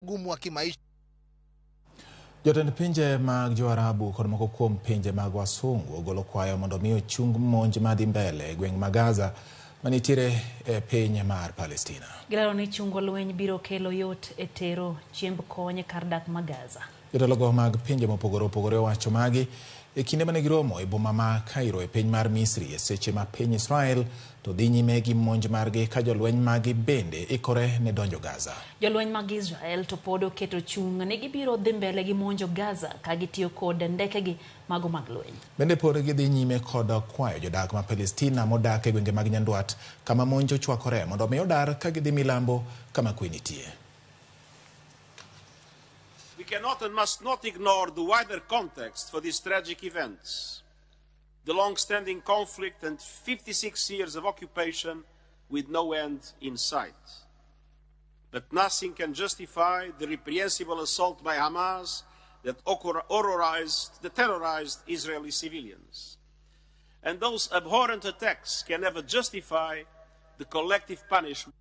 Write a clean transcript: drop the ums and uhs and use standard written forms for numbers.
Ugumu wa kimaisha. Jotend pinje mag Joarabu kod moko kuom pinje mag Wasungu ogolo kwayo mondo mi ochung monj madhi mbele e gweng' ma Gaza manitiere e piny mar Palestina. Gilero ni chungo lweny biro kelo yot e tero chiemb kony e kar dak ma Gaza. Jotelogo mag pinje mopogore opogore owacho magi e kinde mane giromo e boma ma Cairo e piny mar Misri e seche ma piny Israel to dhi nyime gi monj margi ka jolweny magi bende ikore ne donjo Gaza. Jolweny mag Israel to pod oketo chung' ni gibiro dhi mbele gi monjo Gaza ka gitiyo kod ndekegi mago mag lweny. Bende pod gidhi nyime kod kwayo jodak ma Palestina modak e gwenge mag Nyandwat kama monj ochwakore mondo omi odar ka gidhi milambo kama kwe nitie. We cannot and must not ignore the wider context for these tragic events. The long-standing conflict and 56 years of occupation with no end in sight. But nothing can justify the reprehensible assault by Hamas that horrorized, that terrorized Israeli civilians. And those abhorrent attacks can never justify the collective punishment.